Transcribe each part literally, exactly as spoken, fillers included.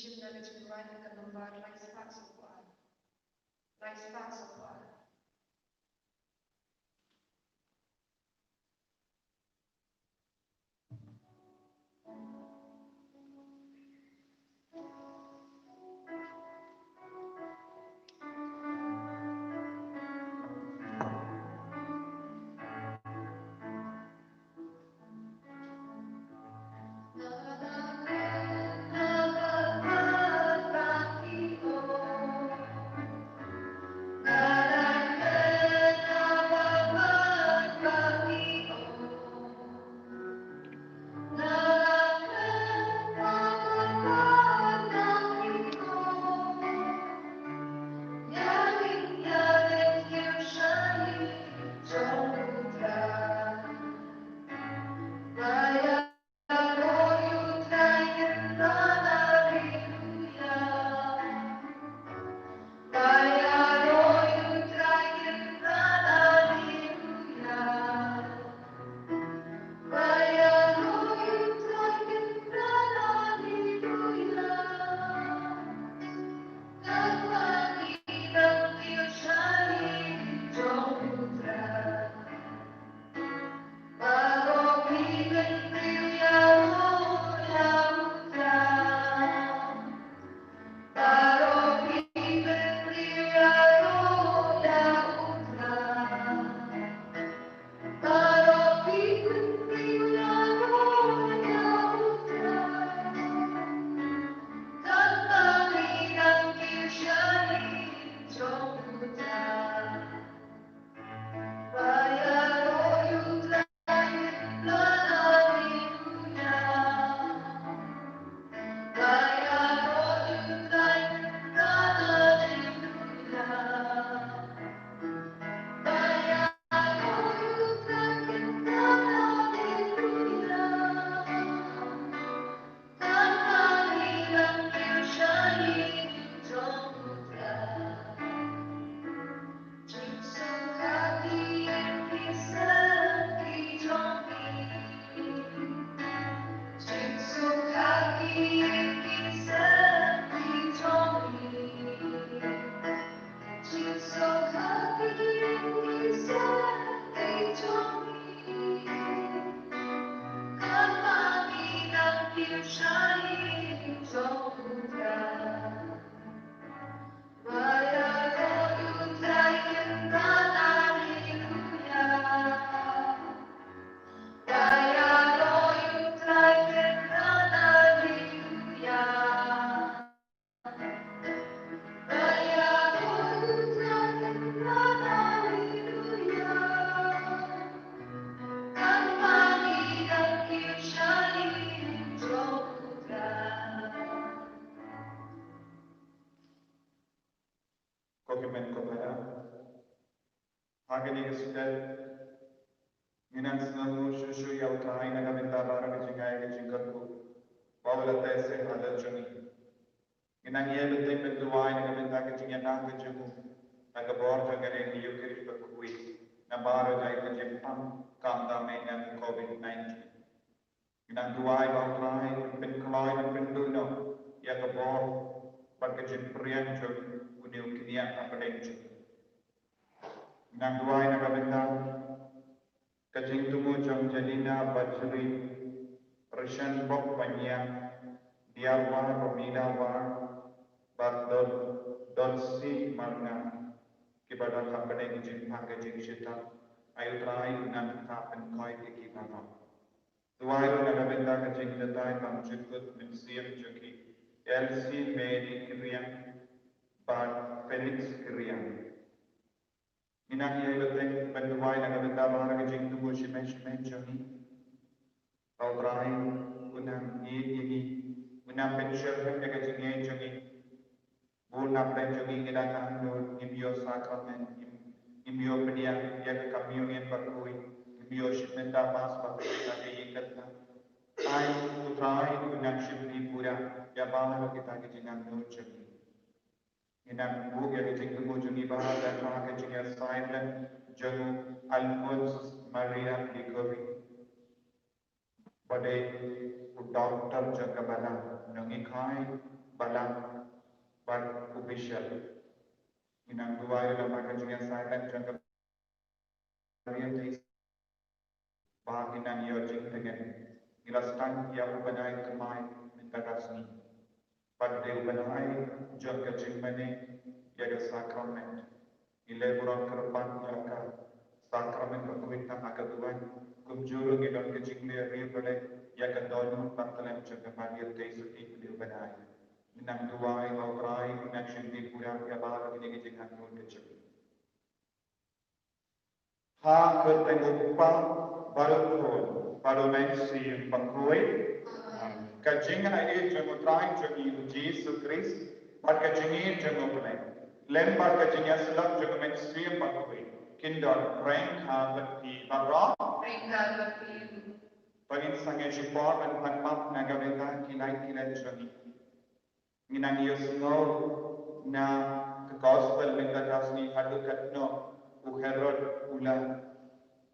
Shim na ka jingduwai na ka nombar lai spah saw phra. Lai spah saw phra. Ko ki hynmen ko para, ha kane ka step ngi nang sngewthuh shuh shuh ïa U Trai na ka bynta baroh ka jingai ka jingkyrkhu ba u la teh seh halor jong ngi. Ngi nang ïai bteng bad duwai na ka bynta ka jingïalang ka jong u ha ka bor jong kane ka Eucharist bakhuid namar jong ka jingpang khamtam na ka Covid nineteen. Ngi nang duwai ba U Trai un pynkloi, un pynduh noh ïa ka bor bad ka jingpyrshang jong une u kñia hapdeng jong ngi. Ngi nang duwai na ka bynta ka jingthmu jong Janina Bajri, Roshan Pop Pania, Diarwar Romina War bad Dol-, Dolsi Marnga, kiba don hapdeng jingpang ka jingshitom. Ai U Trai un nang ktah pynkhoi ïa ki baroh. Duwai ruh na ka bynta ka jingbatai tang jingkut mynsiem jong ki Elsie Mary Kiriang, Bad Felix Kiriang. Ngi nang ïai bteng ban duwai na ka bynta baroh ki jingthmu shimet shimet jong ngi. Ba U Trai un nang ïeit ïa ngi, un nang pynshoi ïa ka jingïeit jong ngi. Bun na pdeng jong ngi ngi dang hangno ngim ïoh sakramen, ngim, ngim ïoh pdiang ïa ka communion bakhuid, ngim ïoh shim bynta mass bakhuid ha ka ïing ka tnat. Ai U Trai un nang shim bynta pura ïa baroh kita ki jingangnud jong ngi. Ngi nang buh ïa ki jingthmu jong ngi baroh ha ka jingïasaid lem jong u Alphonsus Maria Gregory. Ba dei u doktor jong ka balang, nonghikai balang bad u bishop. Ngi nang duwai lem ha ka jingïasaid lem jong ka Maria Theisotti. Ba ngi nang ïoh jingtngen. Ngi la sdang ïa u bnai thymmai mynta ka sngi. Bad dei u bnai jong ka jingmane ïa ka sakramen. Ngi leh burom kyrpad ïa ka sakramen bakhuid tang ha ka duwan. Kumjuh ruh ngi don ka jingleh riewblei ïa ka dohnud bad tlem jong ka Maria Theisotti ha kane ka bnai. Ngi nang duwai ba U Trai un nang shim bynta pura ïa baroh kine ki jingangnud ka jong ngi. Ha ka kyrteng U Kpa bad U Khun bad U Mynsiem Bakhuid. Ka jingïaid jong U Trai jong ngi U Jisu Khrist bad ka jingïeit jong U Blei lem bad ka jingïasyllok jong U Mynsiem Bakhuid kin don ryngkat bad phi baroh. Ryngkat bad phi. To ngin sangeh shipor ban pan map na ka bynta ki lait ki lait jong ngi. Ngi nang ïohsngew na ka gospel mynta ka sngi haduh katno u Herod u la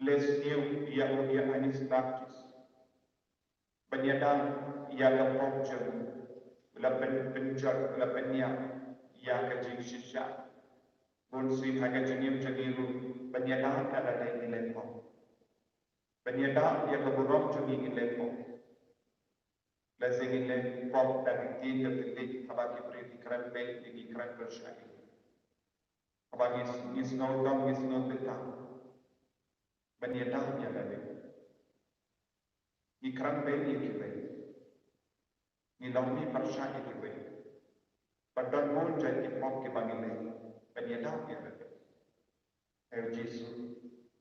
leh sniew ïa u Ïoannis Baptist ban ïada ïa ka pop jong u, u la pyn-, pynjot, u la pynïap ïa ka jingshisha. Bunsien ha ka jingim jong ngi ruh ban ïada ïa lade ngi leh pop. Ban ïada ïa ka burom jong ngi ngi leh pop. Lehse ngi leh pop da ki ktien ka thylliej haba ki briew ki kren beiñ ïa ngi, kren pyrshah ïa ngi. Haba ngi, ngi sngew dom, ngi sngew bynta, ban ïada ïa lade. Ngi kren beiñ ïa kiwei. Ngi longmih pyrshah ïa kiwei. Bad don bun jait ki pop kiba ngi leh ban ïada ïa lade. Ai U Jisu,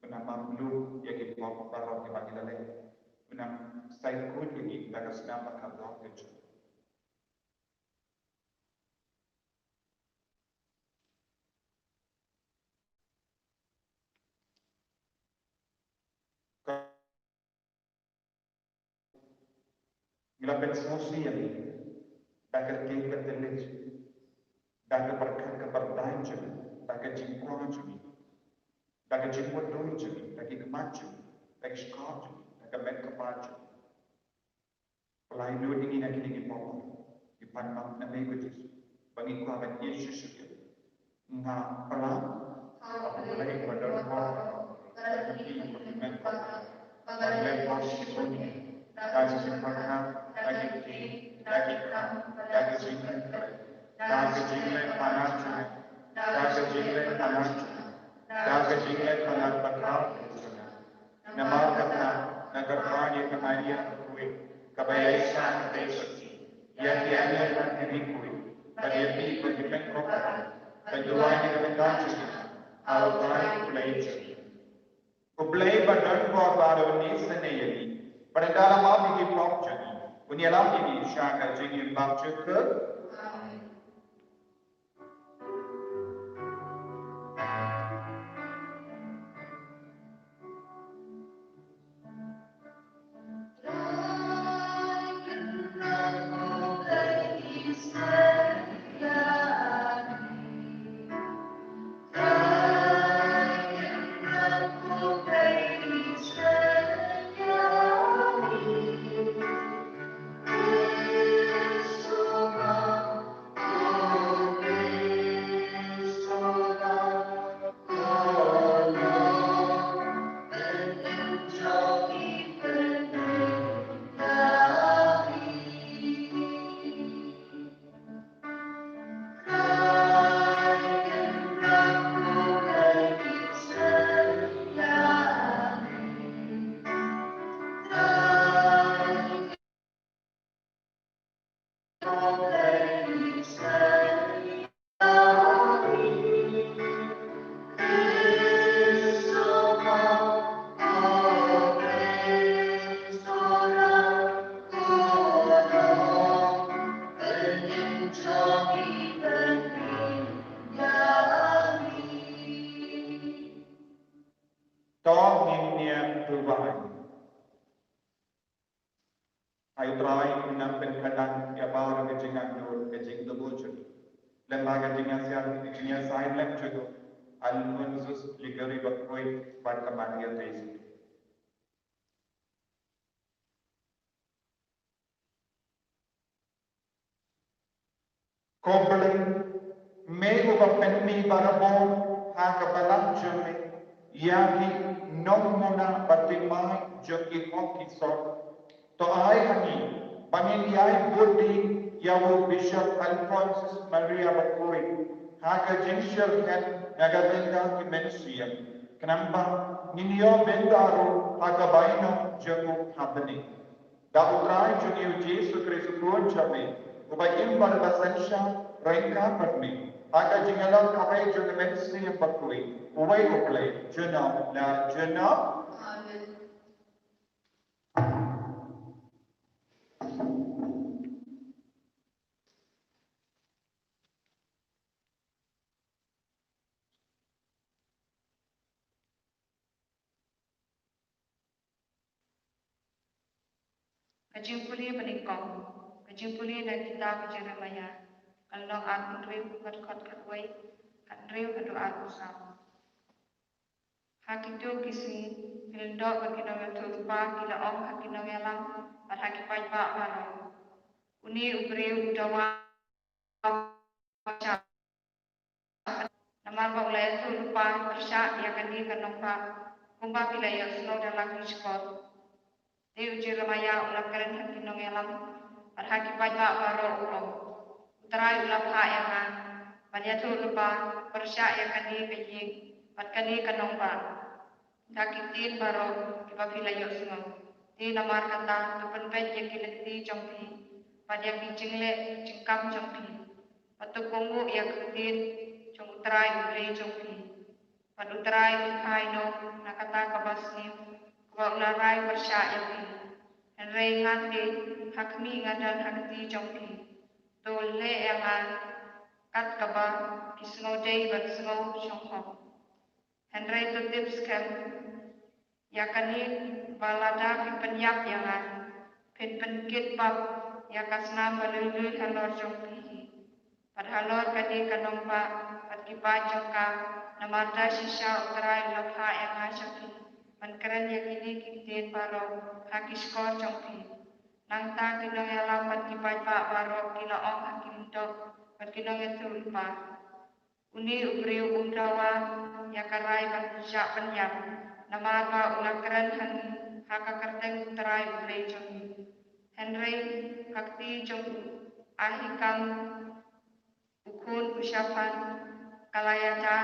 un nang map lum ïa ki pop baroh kiba ngi la leh. Un nang saikut ïa ngi da ka snam bad ka doh ka jong Ngi la pynsngewsih ïa ngi da ka ktien ka thylliej, da ka pyrkhat ka pyrthei jong ngi, da ka jingkwah jong ngi, da ka jingmudui jong ngi, da ki khmat jong ngi, da ki shkor jong ngi, da ka met kpa jong ngi. Pynlait lut ïa ngi na kine ki pop. Ngi pan map na me ko Jisu ba ngin kwah ban ïeit shuh shuh ïa me. Nga pynlait, ha U Blei ba don bor, da ki ïing bad ki hynmen, ban leh pop shibun, da ka jingpyrkhat, da ki ktien, da ki kam, da ka jingkyrkhu, da ka jingleh palat jong nga, da ka jingleh palat jong nga, da ka jingleh palat bakhuid jong nga. Namar kata, nga kyrpad ïa ka Maria bakhuid, kaba ïaishah ka Theisotti, ïa ki angel bad ki riewkhuid, bad ïa phi ko hynmen ko para, ban duwai na ka bynta jong ngi ha U Trai U Blei jong ngi. U Blei ba don bor baroh un isynei ïa ngi, bad un da la map ïa ki pop jong ngi, un ïalam ïa ngi sha ka jingim bymjukut. Amen. Ai U Trai, un nang pynkhlaiñ ïa baroh ka jingangnud ka jingthmu jong ngi. Lem bad ka jingïasaid, ka jingïasaid lem jong u Alphonsus Gregory Bakhuid bad ka Maria Theresa. Ko Blei, me uba pynmih barabor ha ka balang jong me ïa ki nongmuna ba thymmai jong ki hok ki sor, to ai ha ngi ba ngin ïai bud ïa u Bishop Alphonsus Maria Bakhuid ha ka jingshyrkhei na ka bynta ki mynsiem, khnang ba ngin ïoh bynta ruh ha ka bainong jong u ha bneng. Da U Trai jong ngi U Jisu Khrist U Khun jong me, uba im bad uba synshar ryngkat bad me ha ka jingïalam kaba ïeit jong U Mynsiem Bakhuid, uwei U Blei, junom la junom. Amen. Ka jingpule banyngkong. Ka jingpule na kitab u Jeremaïah, ka lynnong arphew, ka dkhot khatwei, khathynriew haduh arphew saw. Ha kito ki sngi, ki lyngdoh bad ki nongïathuhlypa ki la ong ha ki nongïalam bad ha ki paidbah baroh: Une u briew u dawa namar ba u la ïathuhlypa pyrshah ïa kane ka nongbah, kumba phi la ïohsngew da la ki shkor. Te u Jeremaïah u la kren ha ki nongïalam bad ha ki paidbah baroh, u ong: U Trai u la phah ïa nga ban ïathuhlypa pyrshah ïa kane ka ïing bad kane ka nongbah da ki ktien baroh kiba phi la ïohsngew. Te namar kata, to pynbeit ïa ki lynti jong phi bad ïa ki jingleh jingkam jong phi, bad to kohnguh ïa ka ktien jong U Trai U Blei jong phi. Bad U Trai un phai noh na kata kaba sniew kaba u la rai pyrshah ïa phi. Hynrei nga te, ha khmih nga don ha kti jong phi. To leh ïa nga kat kaba ki sngewdei ban sngewshongkun. Hynrei to tip skhem ïa kane, ba lada phi pynïap ïa nga, phin pynkit pap ïa ka snam ba lui lui halor jong phi hi bad halor kane ka nongbah bad ki paid jong ka, namar da shisha U Trai u la phah ïa nga sha phi ban kren ïa kine ki ktien baroh ha ki shkor jong phi. Nangta ki nongïalam bad ki paidbah baroh ki la ong ha ki lyngdoh bad ki nongïathuhlypa: Une u briew um dawa ïa ka rai ban shah pynïap, namar ba u la kren ha ngi ha ka kyrteng U Trai U Blei jong ngi. Hynrei ka kti jong u Ahikam u khun u Shaphan ka la ïada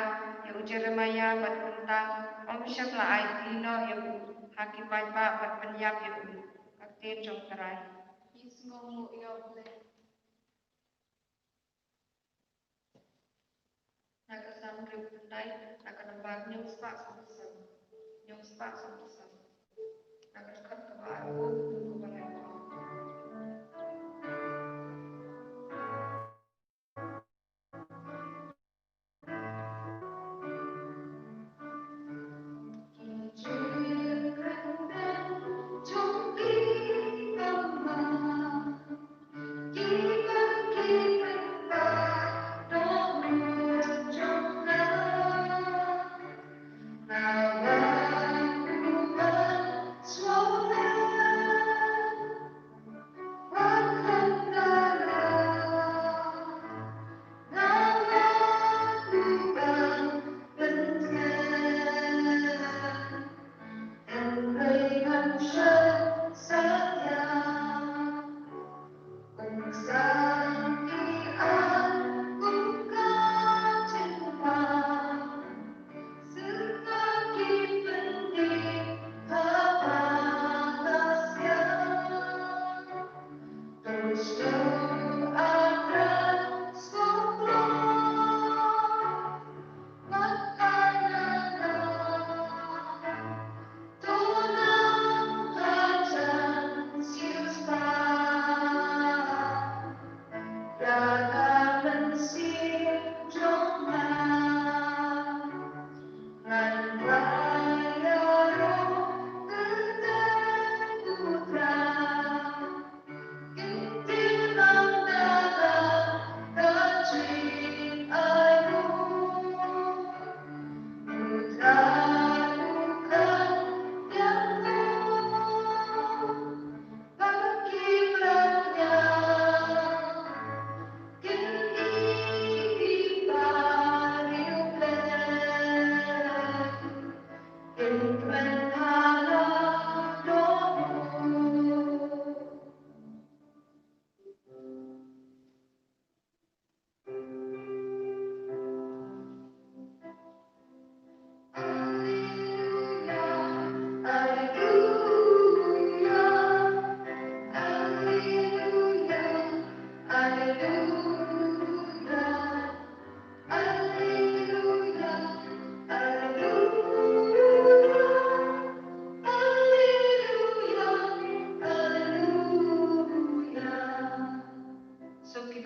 ïa u Jeremaïah bad kumta, ym shym la aiti noh ïa u ha ki paidbah ban pynïap ïa u. Ka ktien jong U Trai. Ngi sngewnguh ïa U Blei. Na ka Salm hynriew khyndai, na ka nombar hynñiew spah sanphew san, hynñiew spah sanphew san. Na ka dkhot kaba arphew, kaba laiphew.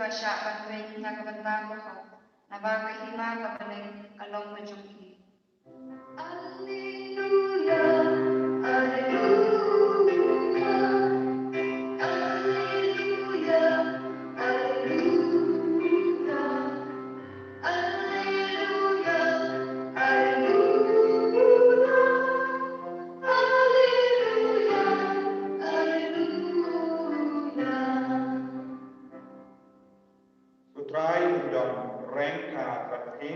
ka shah ban peit na ka bynta ka hok, naba ka hima ka bneng ka long ka jong ki. Alleluia, alleluia, alleluia, alleluia, alleluia, alleluia, alleluia, alleluia. U Trai u don ryngkat bad phi.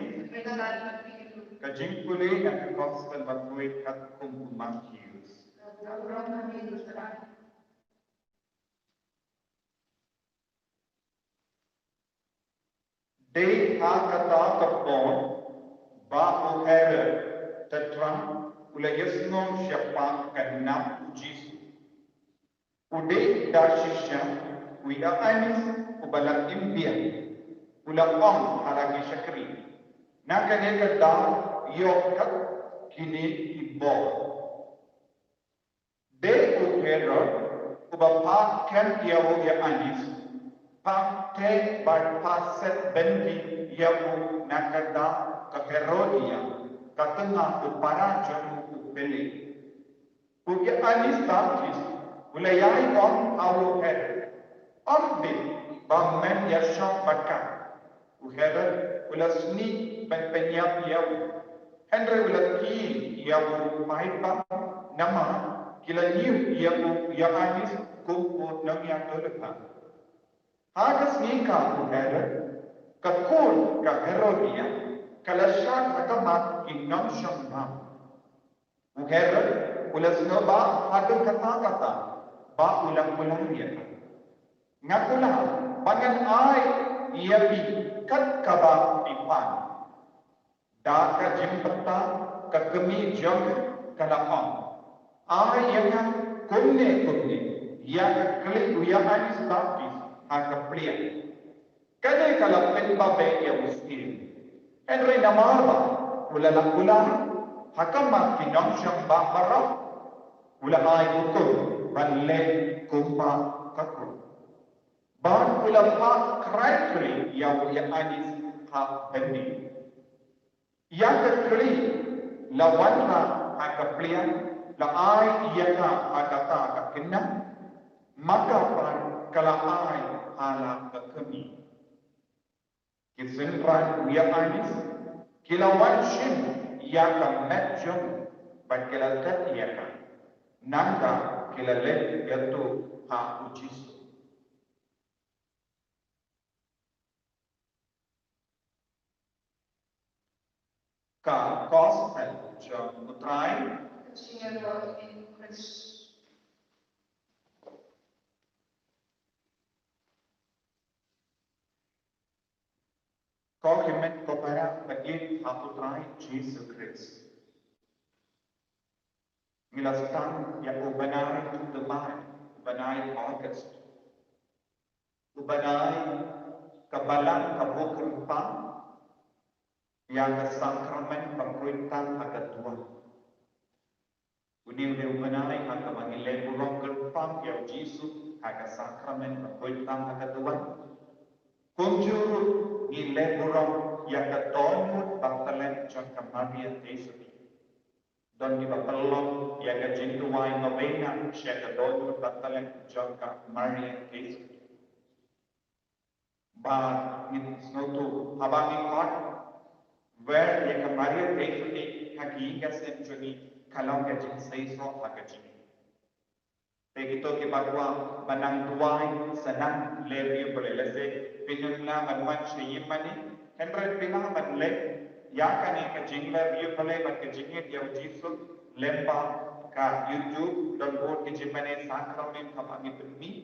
Ka jingpule na ka Gospel ba khrui katkum u Mathaios. Dei ha kata ka por ba u Herod, u la ïasngew shaphang ka nam u Jisu. U dei da shisha u Ïoannis uba la im biang, u la ong ha la ki shakri, na kane ka daw ïoh kat kine ki bor. Dei u Herod uba phah kem ïa u Ïoannis, phah teh bad phah set byndi ïa u na ka daw ka Herodia, ka tnga u para jong u u Philip. U Ïoannis Baptist u la ïai ong ha u Herod, ym bit ba men ïashong bad ka. U Herod u la snieh ban pynïap ïa u, hynrei u la kiew ïa u paidbah namar ki la ñiew ïa u Ïoannis kum u nongïathuhlypa. Ha ka sngi ka u Herod, ka khun ka Herodia ka la shad ha khmat ki nongshong bam. U Herod u la sngewbha haduh katta katta ba u la kular ïa ka, nga kular ba ngan ai ïa phi kat kaba phi pan. Da ka jingpyrta ka kmie jong ka la ong, ai ïa nga kumne kumne ïa ka kli u Ïoannis Baptist ha ka pliang. Kane ka la pynbabe ïa u syiem. Hynrei namar ba u la la kular ha khmat ki nongshong bam baroh, u la ai hukum ban leh kumba ka khun. Bad u la phah krai kri ïa u Ïoannis ha byndi. Ïa ka kri la wanrah ha ka pliang, la ai ïa ka ha kata ka kynna, ma ka pat ka la ai ha la ka kmie. Ki synran u Ïoannis ki la wan shim ïa ka met jong u bad ki la tet ïa ka. Nangta ki la leit ïathuh ha u Jisu. Ka Gospel jong u Trai. Ka jingïaroh ïa u Khrist. Ko hynmen ko para ba ïeit ha u Trai Jisu Khrist. Ngi la sdang ïa u bnai Thymmai, u bnai August. U bnai ka Balang ka Buh Kyrpang ïa ka Sakramen ba khuid tang ha ka duwan. Une u dei u bnai ha kaba ngi leh burom kyrpang ïa u Jisu ha ka Sakramen ba khuid tang ha ka duwan. Kumjuh ruh ngi leh burom ïa ka dohnud ba talent jong ka Maria Theisotti. Don kiba pynlong ïa ka jingduwai novena sha ka dohnud ba talent jong ka Maria Theisotti. Ba ngin sngewthuh haba ngi khot wer ïa ka Maria Theisotti ha ki ïing ka sem jong ngi, ka long ka jingseisoh ha ka jingim. Te kito kiba kwah ban nang duwai, sa nang leh briew Blei. Lehse phin ym lah ban wan sha ïingmane, hynrei phi lah ban leh ïa kane ka jingleh briew Blei bad ka jingïeit ïa u Jisu lyngba ka YouTube, don bun ki jingmane sakramen kaba ngi pynmih.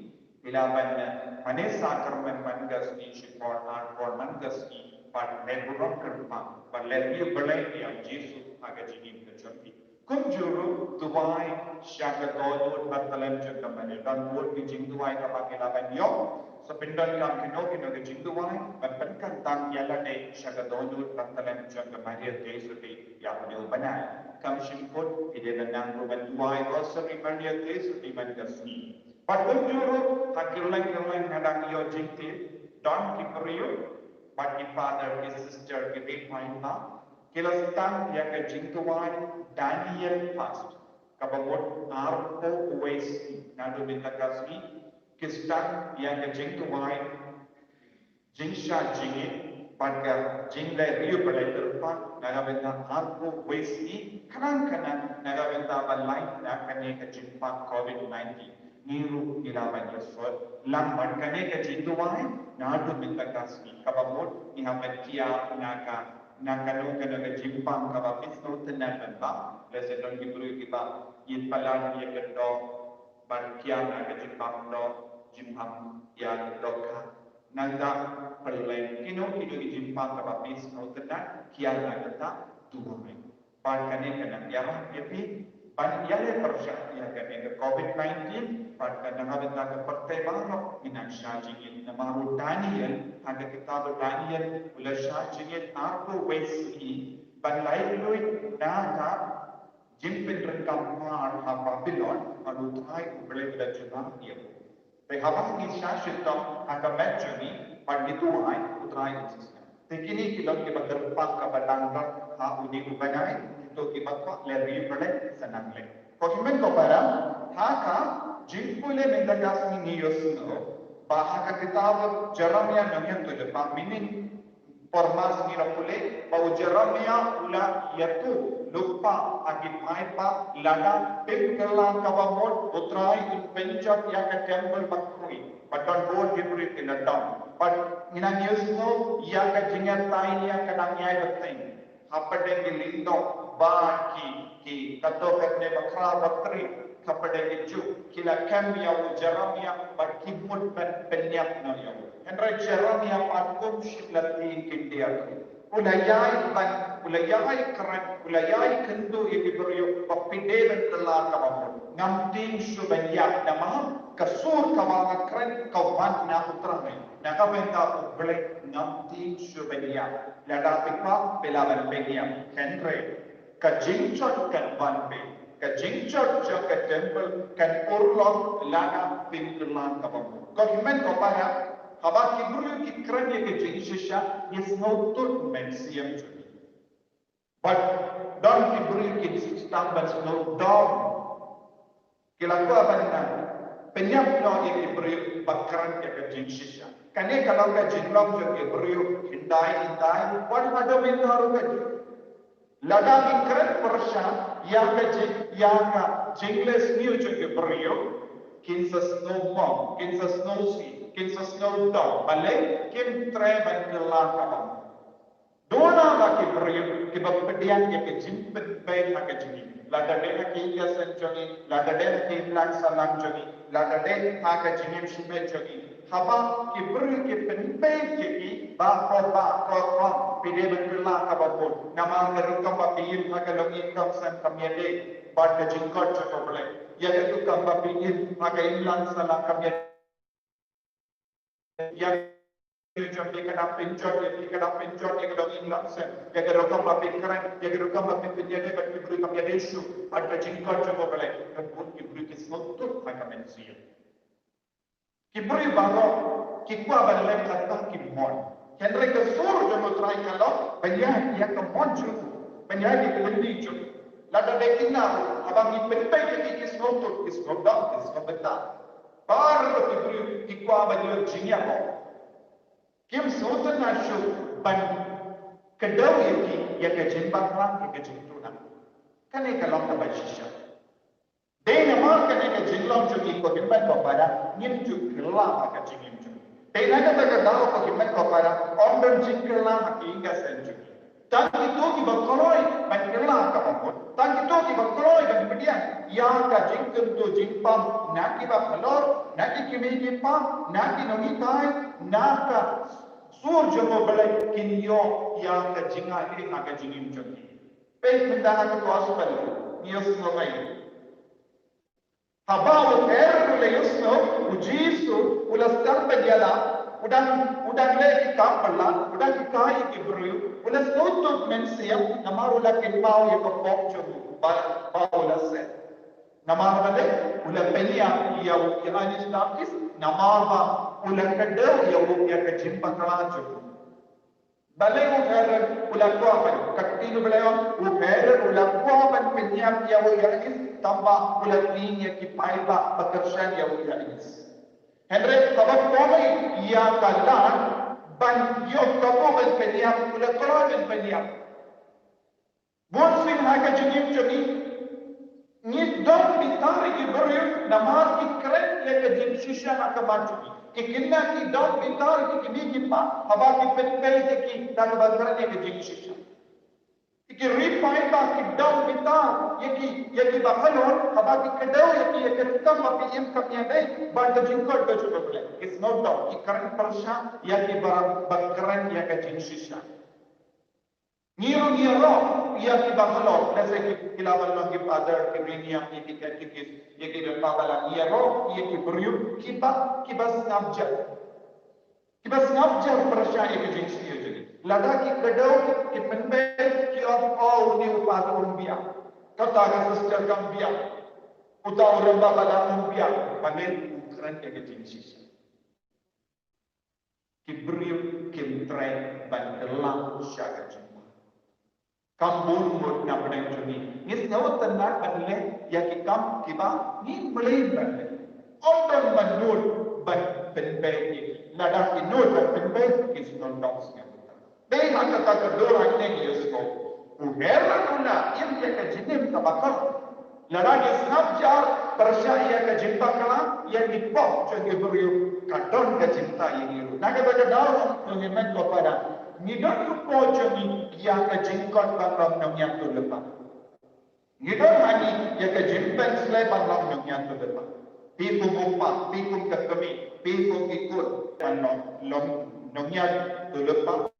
Phi lah ban, eh, mane sakramen man ka sngi shipor arpor man ka sngi, bad leh burom kyrpang bad leh briew Blei ïa u Jisu ha ka jingim ka jong phi. Kumjuh ruh duwai sha ka dohnud ba talent jong ka Maria. Don bun ki jingduwai kaba ngi lah ban ïoh. Sa pyndonkam kino kino ki jingduwai ban pynkyntang ïa lade sha ka dohnud ba talent jong ka Maria Theisotti ïa une u bnai. Kam shym kut phi dei ban nang ruh ban duwai Rosary Maria Theisotti man ka sngi. Bad kumjuh ruh ha kylleng kylleng nga dang ïoh jingtip Don ki briew bad ki father, ki sister, ki dei paidbah, ki la sdang ïa ka jingduwai Daniel fast, kaba mut arphew wei sngi. Naduh mynta ka sngi ki sdang ïa ka jingduwai, jingshah jingit bad ka jingleh riew ba la kyrpad na ka bynta arphew wei sngi, khnang khnang na ka bynta ban lait na kane ka jingpang covid nineteen. Ngi ruh ngi lah ban ïasnoh lang bad kane ka jingduwai naduh mynta ka sngi, kaba mut ngi hap ban kiar na ka, na kano kano ka jingpang kaba phi sngewtynnat ban bam. Lehse don ki briew kiba ïeit palat ïa ka doh, ban kiar na ka jingpang doh, jingpang ïa ka dohkha. Nangta pynlong kino kino ki jingpang kaba phi sngewtynnat, kiar na kata duwai. Bad kane ka nang ïarap ïa phi ban ïaleh pyrshah ïa kane ka covid nineteen, bad ka nang, ha ka bynta ka pyrthei baroh ngin nang shah jingit, namar u Daniel, ha ka kitab u Daniel u la shah jingit arphew wei sngi ban lait luid na ka jingpyndonkam ha Babilon bad U Trai U Blei u la jubab ïa u. Te haba ngi shah shitom ha ka met jong ngi bad ngi duwai, U Trai un sngap. Te kine ki long kiba kyrpad kaba dang don ha une u bnai, kito kiba kwah leh ri U Blei sa nang leh. Ko hynmen ko para, ha ka jingpule mynta ka sngi ngi ïohsngew ba ha ka kitab Jeremiah nongïathuhlypa mynnin por mas ngi la pule ba u Jeremiah u la ïathuh lypa ha ki paidbah lada pynkylla kaba mut U Trai un pynjot ïa ka temple ba khrui. Bad don bun ki briew ki la dom. Bad ngi nang ïohsngew ïa ka jingïatai ïa ka dang ïai bteng hapdeng ki lyngdoh bad ki, ki katto katne bakhraw bakri. Hapdeng ki Jiw ki la kem ïa u Jeremiah bad ki mut ban pynïap noh ïa u. Hynrei Jeremiah pat kum shym la tieng khyndiat. U la ïai ban, u la ïai kren, u la ïai kyntu ïa ki briew ba phi dei ban kylla kaba mut. Ngam tieng shuh ban ïap namar ka sur kaba nga kren ka wan na U Trai, na ka bynta U Blei. Ngam tieng shuh ban ïap. Lada phi kwah phi lah ban pynïap. Hynrei ka jingjot kan wan beit. Ka jingjot jong ka temple kan urlong lada pynkylla kaba mut. Ko hynmen ko para, haba ki briew ki kren ïa ka jingshisha, ngi sngewthuh mynsiem jong ngi. Bad don ki briew ki sdang ban sngewdom. Ki la kwah ban nang pynïap noh ïa ki briew ba kren ïa ka jingshisha. Kane ka long ka jinglong jong ki briew hyndai hyndai, wat haduh mynta ruh ka jong. Lada ngi kren pyrshah ïa ka jing, ïa ka jingleh sniew jong ki briew, kin sa sngewmong, kin sa sngewsih, kin sa sngewdom, balei kim treh ban kylla kaba mut. Duna ba ki briew kiba pdiang ïa ka jingpynbeit ha ka jingim, lada dei ha ka ïing ka sem jong ngi, lada dei ha ka imlang sahlang jong ngi, lada dei ha ka jingim shimet jong ngi. Haba ki briew ki pynbeit ïa ki, ba ko, ba ko, ko, phi dei ban kylla kaba mut. Namar ka rukom ba phi im ha ka longïing longsem kam ïadei bad ka jingkhot jong U Blei. Ïa ka rukom ba phi im ha ka imlang sahlang kam ïadei. Ïa ka jong phi ka dang pynjot, ïa phi ka dang pynjot ïa ka longïing longsem. Ïa ka rukom ba phi kren, ïa ka rukom ba phi pynïadei bad ki briew kam ïadei shuh bad ka jingkhot jong U Blei. Ka bun ki briew ki sngewthuh ha ka mynsiem. Ki briew baroh ki kwah ban leh kata ki mon. Hynrei ka sur jong U Trai ka long ban ïaid ïa ka mon jong u, ban ïaid ïa ka lynti jong u. Lada dei kine ruh, haba ngi pynbeit ïa ki, ki sngewthuh, ki sngewdom, ki sngewbynta. Baroh ki briew ki kwah ban ïoh jingïaroh. Kim sngewtynnat shuh ban kdew ïa ki ïa ka jingbakla, ïa ka jingtuna. Kane ka long kaba shisha. Dei namar kane ka jinglong jong ngi, ko hynmen ko para, ngim ju kylla ha ka jingim jong ngi. Dei na kata ka daw, ko hynmen ko para, ym don jingkylla ha ka ïing ka sem jong ngi. Tang kito kiba kloi ban kylla kaba mut, tang kito kiba kloi ban pdiang ïa ka jingkyntu jingpang na kiba halor, na ki kmie ki kpa, na ki nonghikai, na ka sur jong U Blei, kin ïoh ïa ka jingaiei ha ka jingim jong ki. Peit mynta ha ka gospel, ngi ïohsngew ïa Haba u Herod u la ïohsngew, u Jisu u la sdang ban ïalam, u dang, u dang leh ki kam bylla, u dang hikai ïa ki briew, u la sngewthuh mynsiem, namar u la kynmaw ïa ka pop jong u ba, ba u la seh. Namar balei u la pynïap ïa u Ïoannis Baptist? Namar ba u la kdew ïa u, ïa ka jingbakla jong u. Balei u Herod u la kwah ban, ka ktien U Blei ong, u Herod u la kwah ban pynïap ïa u Ïoannis, tangba u la tieng ïa ki paidbah ba kyrshan ïa u Ïoannis. Hynrei haba poi ïa ka lad ban ïoh kabu ban pynïap, u la kloi ban pynïap. Bun sien ha ka jingim jong ngi, ngi don bitar ïa ki briew namar ki kren ïa ka jingshisha ha khmat jong ngi. Ki khynnah ki don bitar ïa ki kmie ki kpa haba ki pynbeit ïa ki da kaba kren ïa ka jingshisha. Ki ri paidbah ki don bitar ïa ki, ïa ki bahalor haba ki kdew ïa ki, ïa ki rukom ba phi im kam ïadei bad ka jingkoit ka jong U Blei. Ki sngewdom, ki kren pyrshah ïa ki ba, ba kren ïa ka jingshisha. Ngi ruh ngi ïaroh ïa ki bahalor, lehse ki, ki la ban long ki father, ki ri niam, ki, ki katekist, ïa ki lyngba balang, ngi ïaroh ïa ki briew kiba, kiba sngap jar. Kiba sngap jar pyrshah ïa ka jingsniew jong ngi. Lada ki kdew, ki pynbeit, ki ong, oh, une u father um biang, kata ka sister kam biang, uta u lyngba balang um biang, balei? U kren ïa ka jingshisha. Ki briew kim treh ban kylla sha ka jingma. Kam bun ngut na pdeng jong ngi, ngi sngewtynnat ban leh ïa ki kam kiba ngim mlien ban leh. Ym don ba nud ban pynbeit ïa ki. Lada ki nud ban pynbeit, ki sngewdom sngewtynnat. Dei ha kata ka dur hangne ngi ïohsngew u Herod u la im ïa ka jingim kaba kham. Lada ngi sngap jar pyrshah ïa ka jingbakla, ïa ki pop jong ki briew, ka don ka jingbha ïa ngi ruh. Na kata ka daw, ko hynmen ko para, ngi don ruh pop jong ngi ïa ka jingkoit ban long nongïathuhlypa. Ngi don ha ngi ïa ka jingpynsleh ban long nongïathuhlypa. Phi kum u kpa, phi kum ka kmie, phi kum ki khun ban long, long nongïathuhlypa.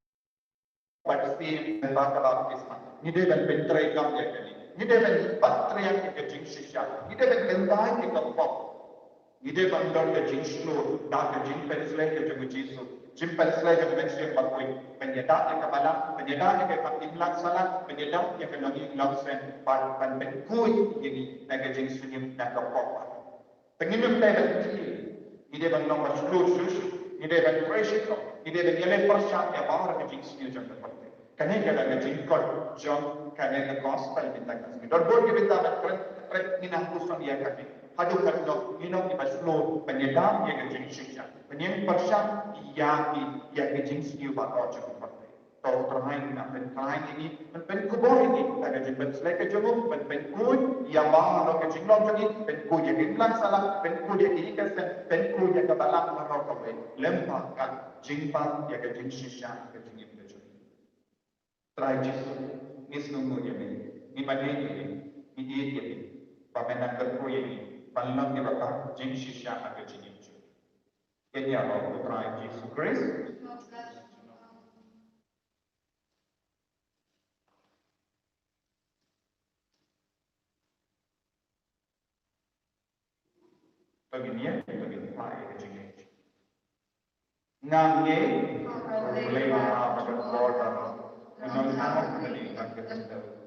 Bad sien ba ka baptisma. Ngi dei ban pyntrei kam ïa kane. Ngi dei ban bat triang ïa ka jingshisha. Ngi dei ban kyntait ïa ka pop. Ngi dei ban don ka jingshlur da ka jingpynsleh ka jong u Jisu. Jingpynsleh jong u Mynsiem Bakhuid. Ban ïada ïa ka balang, ban ïada ïa ka kam imlang sahlang, ban ïada ïa ka longïing longsem, ban, ban pynkhuid ïa ngi na ka jingsngewsih, na ka pop. Te ngim dei ban kiew, ngi dei ban long ba shlur shuh shuh, ngi dei ban trei shitom, ngi dei ban ïaleh pyrshah ïa baroh ka jingsniew jong ka pyrthei. Kane ka dei ka jingkoit jong kane ka gospel mynta ka sngi. Don bun ki bynta ban kren, kren ngi nang pyrshang ïa kane. Haduh katno ngin long kiba shlur ban ïada ïa ka jingshisha, ban ïeng pyrshah ïa ki, ïa ka jingsniew baroh jong ka pyrthei. To U Trai un pynkhlaiñ ïa ngi, un pynkupbor ïa ngi da ka jingpynsleh ka jong u, un pynkhuid ïa baroh ka jinglong jong ngi, pynkhuid ïa ka imlang sahlang, pynkhuid ïa ka ïing ka sem, pynkhuid ïa ka balang baroh kawei, lem bad ka jingbam ïa ka jingshisha ka jingim ka jong ngi. Trai Jisu, ngi sngewnguh ïa me, ngi mane ïa me, ngi ïeit ïa me, ba me nang kyrkhu ïa ngi ban long kiba ka jingshisha ka jingim jong ngi. Kane ïa U Trai Jisu Khrist. To ngin ïa, to ngin phah ïa ka jingngeit. Nga ngeit ha U Blei U Kpa ba don bor baroh, U Nongthaw Kmie ba kyrteng,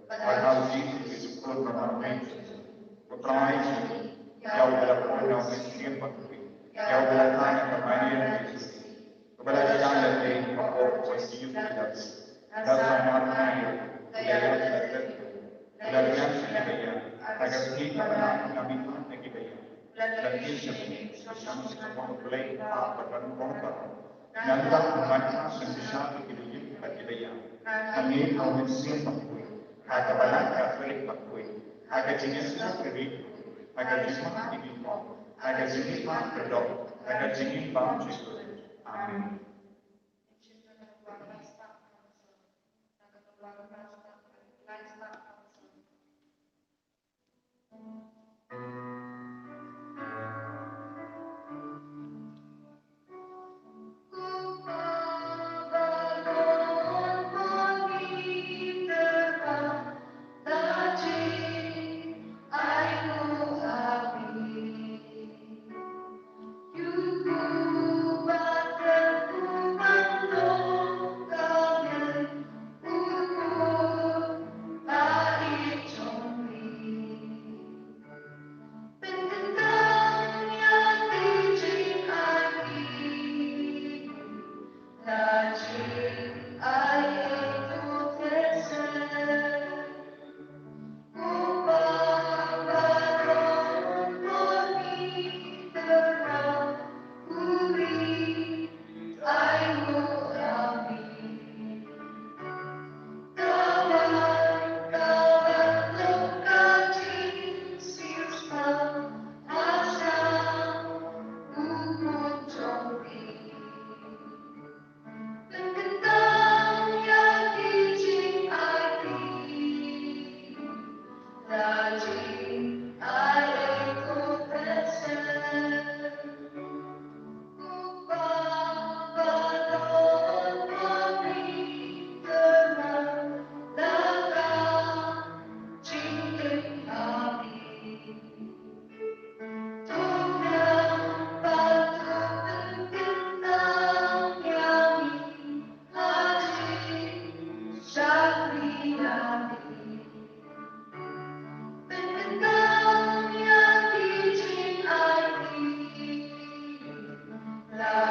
bad ha U Jisu Khrist U Khun ba marmai jong U Trai jong ngi, ïa uba la poi na U Mynsiem Bakhuid, ïa uba la thait na ka Maria Theisotti, uba la shah lade ha ka por kaba sniew ki la bit, la sahnarphna ïa u, la ïap, la leit, la riang sha kiba ïap, ha ka sngi kaba ar, u la mihpat na kiba ïap, u la kiew sha mihngi, u shong sha ka mon U Blei U Kpa ba don bor baroh. Nangta un wan phah sngewbha ïa kiba ïeit bad kiba ïap. Nga ngeit ha U Mynsiem Bakhuid, ha ka Balang Katholik bakhuid, ha ka jingïasyllok ri, ha ka jingmap ïa ki pop, ha ka jingmihpat kyrdoh, ha ka jingim bymjukut. Amen.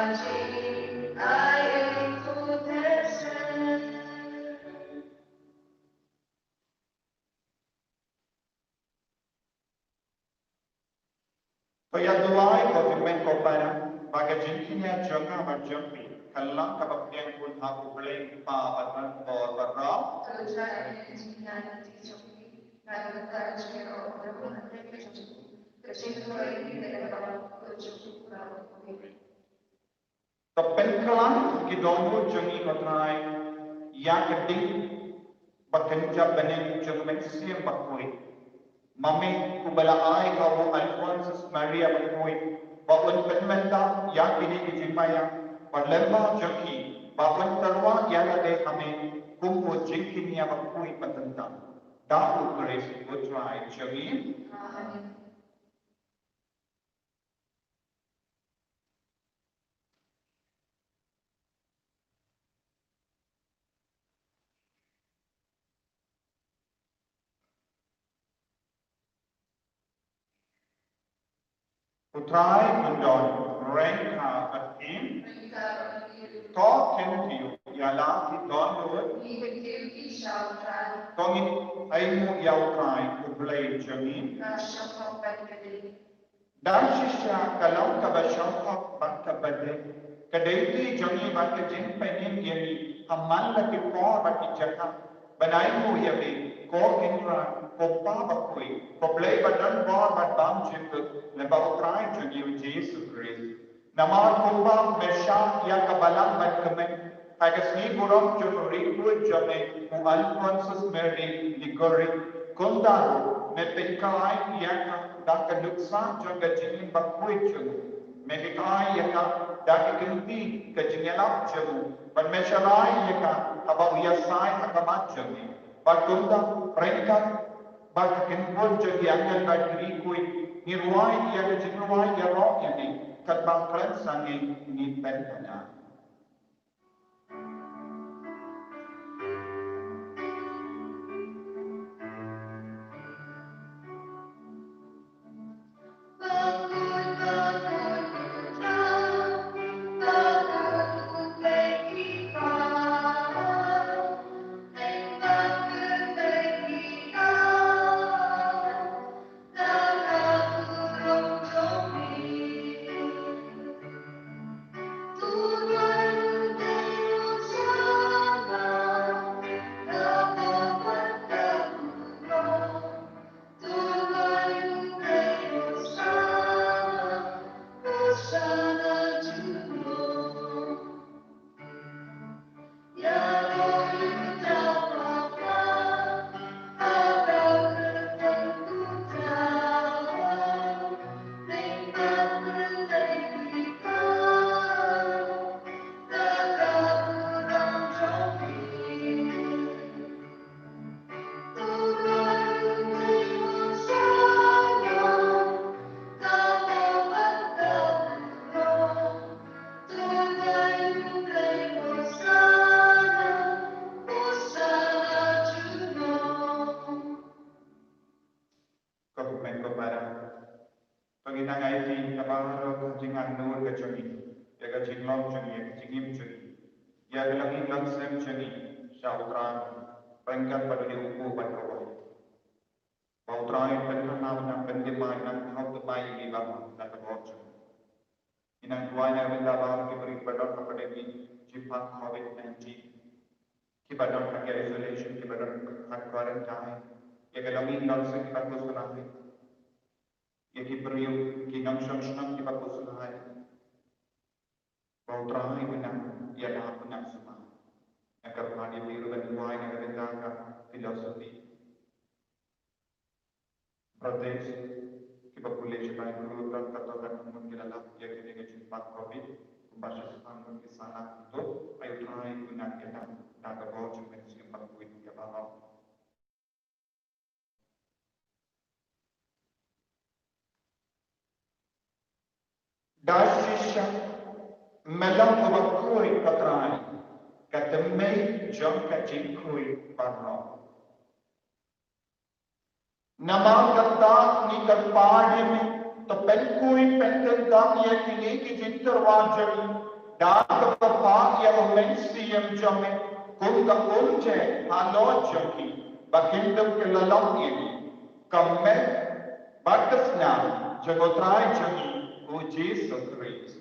To ïa duwai, ko hynmen ko para, ba ka jingkñia jong nga bad jong phi kan long kaba pdiang khun ha U Blei Kpa bad Nongpynim bad Roh. To pynkylla ki dohnud jong ngi, ko Trai, ïa ka ding ba kynja bneng jong U Mynsiem Bakhuid. Ma me uba la ai ha u Alphonsus Maria Bakhuid ba un pynmynta ïa kine ki jingmaïa, bad lyngba jong ki ba un tyrwa ïa lade ha me kum u jingkñia bakhuid ba tyngeh. Da U Khrist U Trai jong ngi. Amen. U Trai un don ryngkat bad phi. To khyndiat ïa la ki dohnud. To ngin ainguh ïa U Trai U Blei jong ngi. Da shisha ka long kaba shongkun bad kaba dei, ka dei jong ngi bad ka jingpynïeng ïa ngi ha man la ki por bad ki jaka ban ainguh ïa me, ko Trai, ko Pa bakhuid, ko Blei ba don bor bad bym jukut, lyngba U Trai jong ngi U Jisu Khrist. Namar kumba me shah ïa ka balang bad kmen ha ka sngi burom jong u riewkhuid jong me u Alphonsus Maria Liguori, kumta ruh me pynkylla ïa ka da ka nuksa jong ka jingim bakhuid jong u. Me hikai ïa ka da ka kynti ka jingïalap jong u, bad me shah rai ïa ka haba u ïasaid ha khmat jong me. Bad kumta ryngkat bad ka kynhun jong ki angel bad ki riewkhuid, ngi rwai ïa ka jingrwai ïaroh ïa me, katba kren sangeh ngi pynpaw. Ko hynmen ko para, to ngin nang aiti na baroh ka jingangnud ka jong ngi, ïa ka jinglong jong ngi, ïa ka jingim jong ngi, ïa ka longïing longsem jong ngi sha U Trai, ryngkat bad une u kpu bad kawei. Ba U Trai un pynthikna, un nang pynthymmai, un nang thaw thymmai ïa ngi baroh na ka bor jong ngi. Ngi nang duwai na ka bynta baroh ki briew ba don ha kane ka jingpang covid nineteen, kiba don ha ka isolation, kiba don ha quarantine, ïa ka longïing longsem kiba khuslai, ïa ki briew ki nongshong shnong kiba khuslai. Ba U Trai un nang ïalap, un nang sumar. Nga kyrpad ïa phi ruh ban duwai na ka bynta ka philosophy, protest, kiba pule shabar ruh, katto katne ngut ki la lap ïa kane ka jingpang covid, kumba shispah ngut ki sahnarphewtip. Ai U Trai un nang ïalap da ka bor jong U Mynsiem Bakhuid ïa baroh. Da shisha me long uba khuid, ko Trai, ka thymmei jong ka jingkhuid baroh. Namar kata ngi kyrpad ïa me, to pynkhuid pynkyndang ïa kine ki jingtyrwa jong ngi, Da kaba phah ïa u Mynsiem jong me, kum ka umtheh halor jong ki, ba kin dup ki la long ïa ngi ka met bad ka snam jong u Trai jong ngi u Jisu Khrist.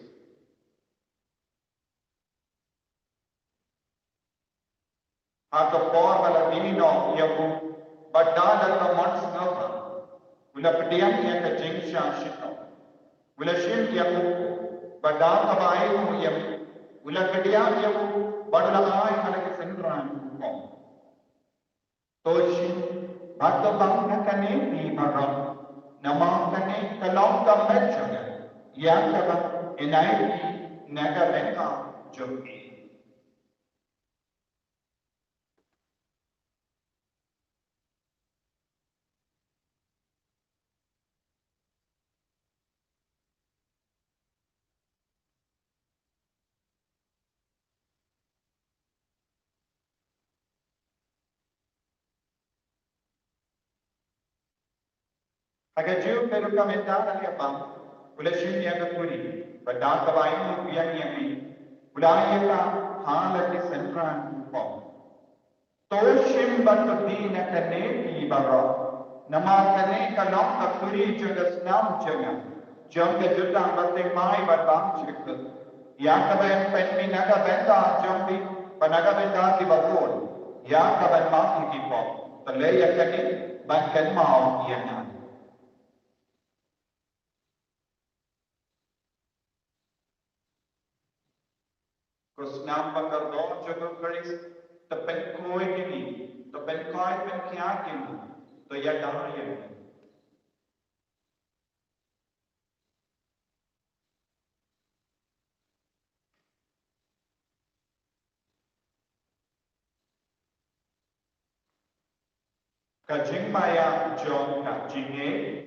Ha ka por ba la die noh ïa u, bad da da ka mon sngewbha, u la pdiang ïa ka jingshah shitom. U la shim ïa u, bad da kaba ai u ïa u, u la kdiah ïa u, bad u la ai ha la ki synran u ong: To shim bad to bang na kane phi baroh, namar kane ka long ka met jong nga, ïa kaba yn ai phi na ka bynta jong ngi. Ha ka juh ka rukom mynta ka liang bang, u la shim ïa ka kuri, bad da kaba ai u biang ïa me, u la ai ïa ka ha la ki synran u ong: To shim bad to die na kane phi baroh, namar kane ka long ka kuri jong ka snam jong nga, jong ka jutang ba thymmai bad bymjukut, ïa kaba yn pynmih na ka bynta jong phi bad na ka bynta kiba bun, ïa kaban map ïa ki pop. To leh ïa kane ban kynmaw ïa nga. Ko snam ba kordor jong u Khrist, to pynkhuid ïa ngi, to pynkhuid pynkhiah ïa ngi, to ïada ïa ngi. Ka jingmaïa jong ka jingngeit.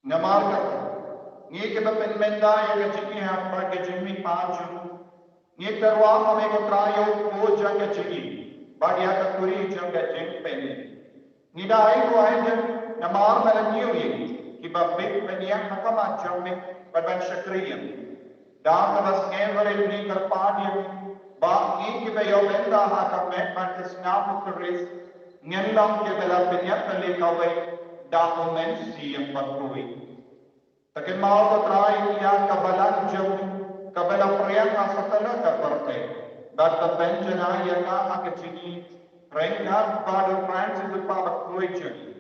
Namar kata, ngi kiba pynmynta ïa ka jingïap bad ka jingmihpat jong u, ngi tyrwa ha me ko Trai ïa u kpu jong ka jingim bad ïa ka kuri jong ka jingpynim. Ngi da ai ruh ai dien namar me la ñiew ïa ngi kiba bit ban ïeng ha khmat jong me bad ban shakri ïa me. Da kaba sngewbha ngi kyrpad ïa me ba ngi kiba ïoh bynta ha ka met bad ka snam u Khrist ngin long kiba la pynïap na lade kawei da u Mynsiem Bakhuid. To kynmaw ko Trai ïa ka balang jong me kaba la phriang ha satlak ka pyrthei, bad to pynjanai ïa ka ha ka jingim ryngkat bad u Francis u Kpa Bakhuid jong me,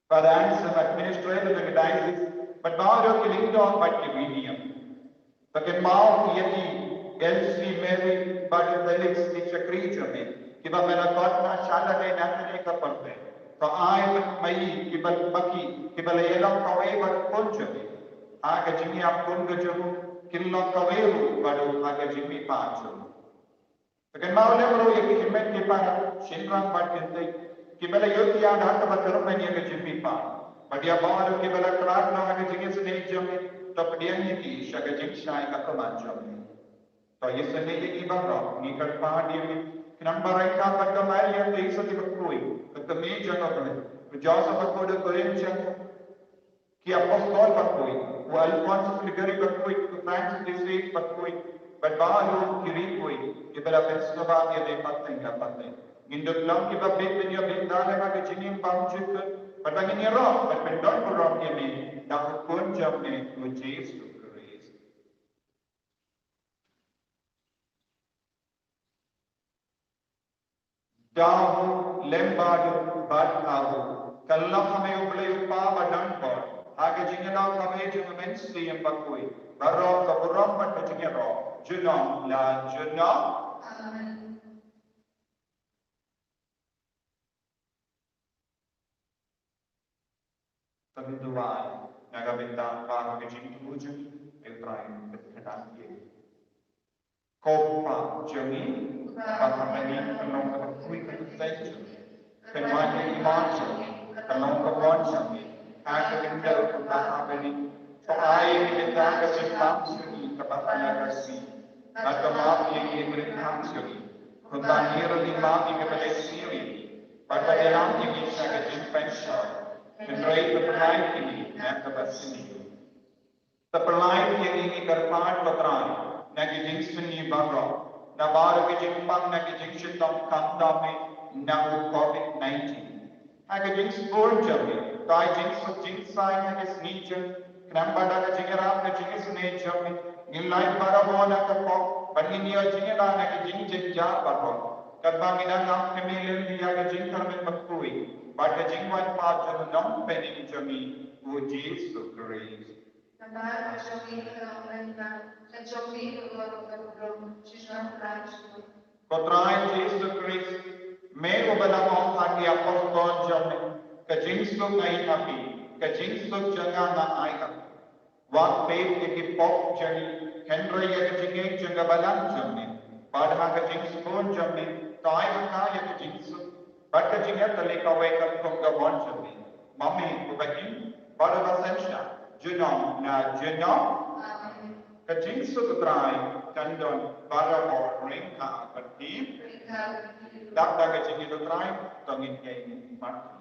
Father Anselm, administrator jong ka diocese, bad baroh ki lyngdoh bad ki riewniam. To kynmaw ïa i Elsie, Mary bad u Felix, ki shakri jong me, kiba me la khot na sha lade na kane ka pyrthei. To ai ma ki kiba, ma ki kiba la ïalong kawei bad u Khun jong me ha ka jingïap khun ka jong u, kin long kawei ruh bad u ha ka jingmihpat jong u. To kynmaw lem ruh ïa ki hynmen ki para, shynrang bad kynthei kiba la ïohthiah da kaba kyrmen ïa ka jingmihpat, bad ïa baroh kiba la khlad noh ha ka jingisynei jong me, to pdiang ïa ki sha ka jingshai ha khmat jong me. To ïasnoh ïa ngi baroh, ngi kyrpad ïa me, khnang ba ryngkat bad ka Maria Theisotti Bakhuid, ka kmie jong U Blei, u Joseph Bakhuid u kurim jong u, ki apostol bakhuid, u Alphonsus Gregory Bakhuid, u Francis de Sales Bakhuid, bad baroh ki riewkhuid kiba la pynsngewbha ïa me pateng la pateng, ngin dup long kiba bit ban ïoh bynta lem ha ka jingim bymjukut, bad ba ngin ïaroh bad pyndonburom ïa me da U Khun jong me, u Jisu Khrist. Da u lem bad u, bad ha u, kyllon ha me U Blei U Kpa badonbor, ha ka jingïadei kawei jong U Mynsiem Bakhuid, baroh ka burom bad ka jingïaroh junom la junom. Amen. Sa ngi duwai na ka bynta baroh ki jingthmu jong ngi, U Trai un pynkhlaiñ ïa ngi. Ko Pa jong ngi ba ha bneng, ka long ka kyrteng jong ngi. Kynmaw ïa ki ma jong ngi, ka long ka mon jong ngi ha ka khyndew kumba ha bneng. To ai ïa ngi mynta ka jingbam jong ngi kaba ha ïa ka sngi. Bad to map ïa ngi ki bynrap jong ngi, kumba ngi ruh ngi map ïa kiba leh sngi ïa ngi. Bad to ïalam ïa ngi sha ka jingpynshoi, hynrei to pynlait ïa ngi na kaba sniew. To pynlait ïa ngi, ngi kyrpad, ko Trai, na ki jingsniew baroh, na baroh ki jingpang, na ki jingshitom khamtam, na u Covid nineteen. Ha ka jingsbun jong ngi, to ai jingsuk jingsaiñ ha ka sngi jong ngi, khnang ba da ka jingïarap ka jingisynei jong ngi, ngin lait barabor na ka pop, bad ngin ïoh jingïada na ki jingjynjar baroh. Katba ngi dang ap kmie lynti ïa ka jingkyrmen bakhuid bad ka jingwan pat jong u Nongpynim jong ngi, u Jisu Khrist. Namar ka jong ngi ka long lyngba, ka jong ngi ka long ka burom, shisha Trai Jisu. Ko Trai Jisu Khrist, me uba la ong ha ki apostol jong me, ka jingsuk nga ai ha phi, ka jingsuk jong nga nga ai ha phi. Wat peit ïa ki pop jong ngi, hynrei ïa ka jingngeit jong ka balang jong me. Bad ha ka jingsbun jong me, to ai ha nga ïa ka jingsuk bad ka jingïatylli kawei katkum ka mon jong me. Ma me uba im bad uba synshar, junom na junom. Amen. Ka jingsuk u Trai kan don barabor ryngkat bad phi. Dap da ka jingïeit u Trai, to ngin ïeng markhmat.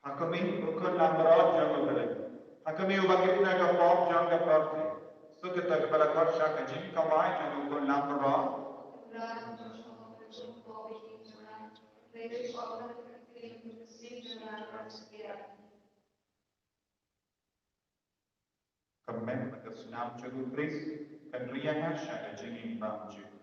Ha ka mih u khun langbrot jong u Blei, ha ka mih uba kit na ka pop jong ka pyrthei, suk ïa kito kiba la khot sha ka jingkawai jong u khun langbrot. Kmen ka snam jong u Khrist kan ri ïa nga sha ka jingim bymjukut.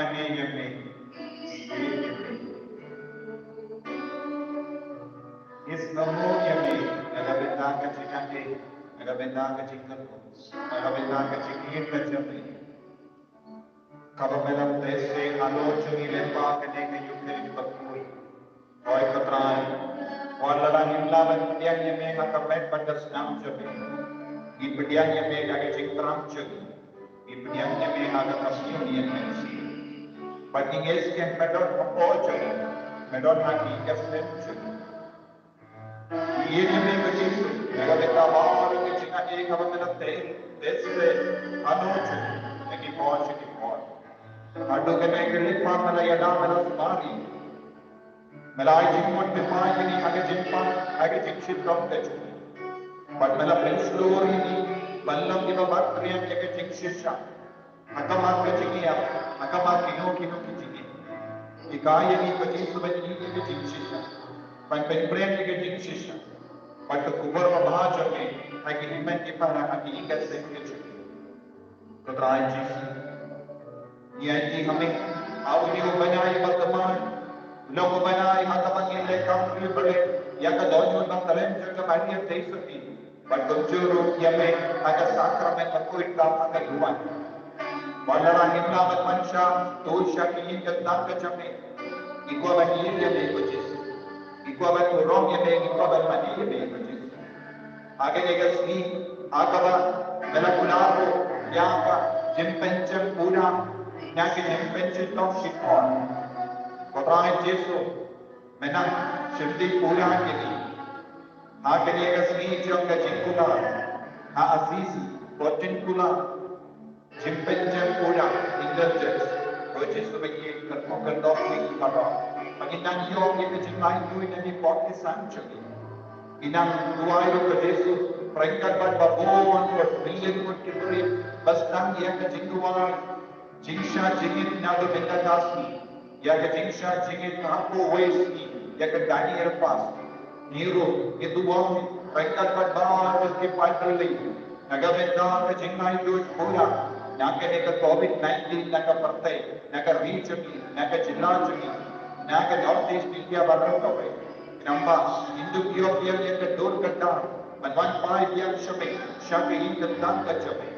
Mane ïa me, ïa me. Is amo ïa me, na ka bynta ka jingïaid, na ka bynta ka jingkyrkhu, na ka bynta ka jingïeit ka jong me. Kaba me la test halor jong ngi lyngba kane ka Eucharist bakhuid. Oi ko Trai, wat la ngim lah ban pdiang ïa me ha ka met bad ka snam jong me, ngi pdiang ïa me ha ka jingthrang jong ngi. Ngi pdiang ïa me ha ka communion mynsiem. Bad ngi ngeit skhem me don hapoh jong ngi, me don ha ki ïing ka sem jong ngi. Ngi ïeit ïa me ko Jisu, na ka bynta baroh ki jingïaid kaba me la test, test halor jong ngi, na ki por sha ki por. Haduh kane ka leit pat me la ïada, me la sumar ïa ngi. Me la ai jingmut jingpyrkhat ïa ngi ha ka jingpang, ha ka jingshitom ka jong ngi. Bad me la pynshlur ïa ngi ban long kiba bat riam ïa ka jingshisha. Ha khmat ka jingïap, ha khmat kino kino ki jingim. Hikai ïa ngi ko Jisu ban ïeit ïa ka jingshisha, ban pynprem ïa ka jingshisha, bad ka khubor babha jong me ha ki hynmen ki para, ha ki ïing ka sem ka jong ngi. Ko Trai Jisu, ngi aiti ha me, ha une u bnai ba thymmai, long u bnai ha kaba ngin leh kam riewblei ïa ka dohnud ba khlem jong ka Maria Theisotti, bad kumjuh ruh ïa me ha ka sakramen bakhuid kaba ha ka duwan. Wat la ngim lah ban pynshai, to sha ki ïing ka sem ka jong me. Ngi kwah ban ïeit ïa me ko Jisu. Ngi kwah ban burom ïa me, ngi kwah ban mane ïa me ko Jisu. Ha kane ka sngi, ha kaba me la kular ruh ïa ka jingpynjem pura na ki jingpynshitom shipor. Ko Trai Jisu, me nang shimti pura ïa ngi ha kane ka sngi jong ka jingkular ha Assisi, Portiuncula. Jingpynjem pura, indulgence, ko Jisu ba ïeit, kyrkhu kyrdoh ïa ngi baroh. Ba ngin nang ïoh ïa ka jinglaitluid na ki pop ki san jong ngi. Ngi nang duwai ruh ko Jisu, ryngkat bad ba bun ngut, million ngut ki briew ba sdang ïa ka jingduwai, jingshah jingit naduh mynta ka sngi. Ïa ka jingshah jingit ha arphew wei sngi ïa ka Daniel fast. Ngi ruh ngi duwai ryngkat bad baroh ki paidbah na ka bynta ka jinglaitluid pura na kane ka covid nineteen na ka pyrthei, na ka ri jong ngi, na ka jylla jong ngi, na ka North East India baroh kawei. Namar ngin dup ïoh ïa ka dur ka dar ban wan phai biang sha me, sha ka ïing ka sem ka jong me.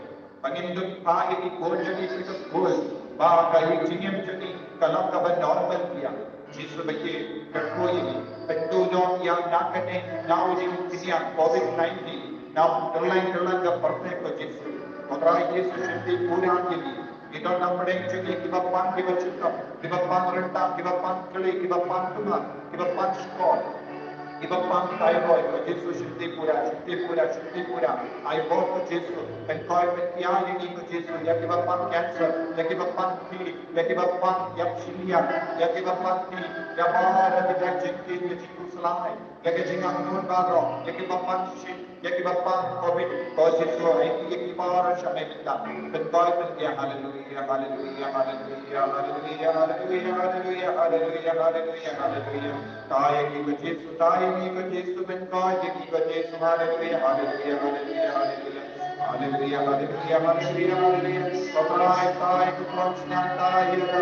Ba ngin dup phah ïa ki khun jong ngi sha ka skul, ba ka jingim jong ngi ka long kaba normal biang. Jisu ba ïeit, kyrkhu ïa ngi, pynduh noh ïa na kane, na une u khñiang covid nineteen na kylleng kylleng ka pyrthei ko Jisu. Ko Trai Jisu, shimti pura ïa ngi. Ngi don na pdeng jong ngi kiba pang, kiba shitom, kiba pang ryntang, kiba pang kli, kiba pang tumor, kiba pang shkor, kiba pang thyroid, ko Jisu shimti pura, shimti pura, shimti pura. Ai bor ko Jisu, pynkoit pyntiar ïa ngi ko Jisu, ïa kiba pang cancer, ïa kiba pang kli, ïa kiba pang ïap shiliang, ïa kiba pang kli, ïa baroh kiba jingkit, ïa jingkhuslai, ïa ki jingangnud baroh, ïa kiba pang shit, ïa kiba pang covid, ko Jisu, ai ïa kiba baroh sha me mynta. Pynkoit pyntiar, haleluia, haleluia, haleluia. Tang ïa ngi ko Jisu, tang ïa ngi ko Jisu, pynkoit ïa ngi ko Jisu, haleluia, haleluia, haleluia. Haleluia, haleluia, haleluia, haleluia. Ko Trai, tang ïa ka khun sniang, tang ïa ka,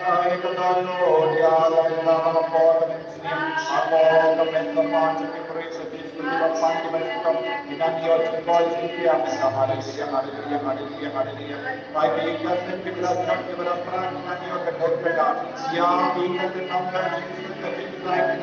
tang ïa ka dohnud, ïa la ka la ka por ka mynsiem. Ako ka met ka pan jong ki briew, ki briew kiba pang kiba shitom, ki nang ïoh jingkoit jingkhiah. Haleluia, haleluia, haleluia, haleluia. Ai ki ïing ka sem kiba la sah kiba la pra, ki nang ïoh ka dur ka dar. Ïa ki ïing ka sem nongkyrshan, ki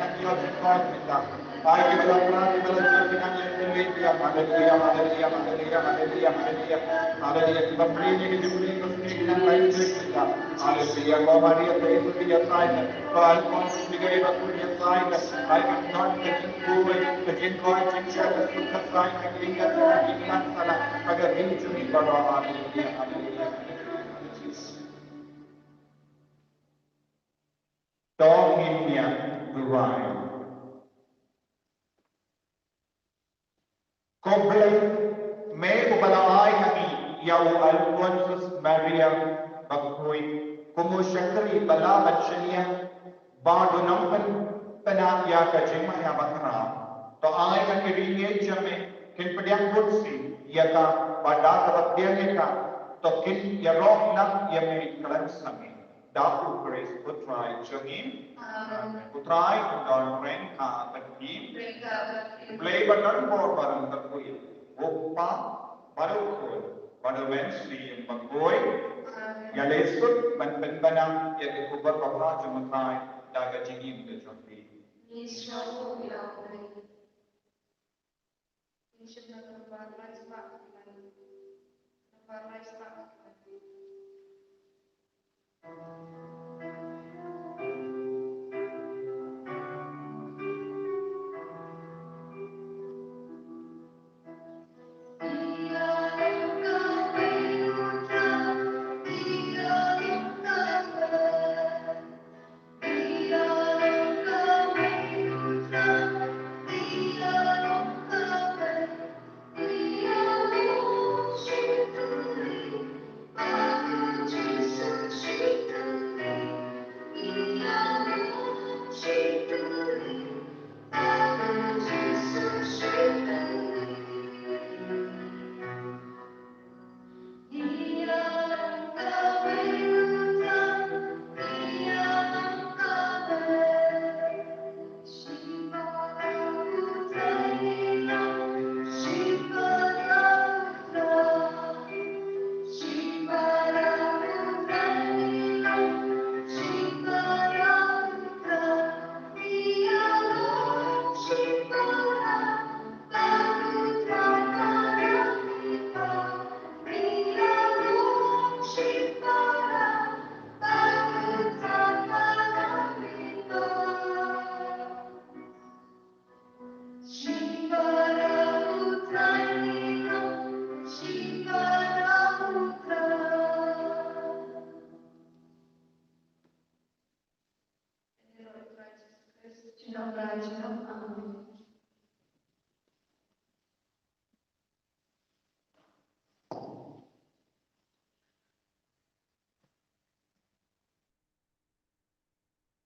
nang ïoh jingkoit jingkhiah. Ai kiba la pra, kiba la jot, ki nang ïoh jingkhiah. Haleluia, haleluia, haleluia, haleluia, haleluia. Haleluia, kiba pyrshah ïa ka jingpyrshah, ki nang lait jingkhiah. Haleluia, ko Maria, ko Joseph, ki ïasaid. Ko Alphonsus, ki ïasaid. Ai ka don ka jingkhuid, ka jingkhuid, jingkhuid, ka jingkhuid, ka jingkhuid, ka jingkhuid, ka jingkhuid, ka jingkhuid. Haleluia, haleluia. To ngin ïa duwai. Ko Blei, me uba la ai ha ngi ïa u Alphonsus Maria Bakhuid kum u shakri ba lah ban shaniah bad u nongpynbna ïa ka jingmaïa bakhraw. To ai ha ki riewngeit jong me kin pdiang bunsien ïa ka, bad da kaba pdiang ïa ka to kin ïaroh lang ïa me khlem sangeh. Da U Khrist U Trai jong ngi. Amen. U Trai un don ryngkat bad phi. Ryngkat bad phi. U Blei ba don bor ba don kyrkhu, U Kpa bad U Khun bad U Mynsiem Bakhuid. Amen. Ïa leit suk ban pynbna ïa ka khubor babha jong U Trai da ka jingim ka jong phi. Ngi sngewbha ïa U Blei.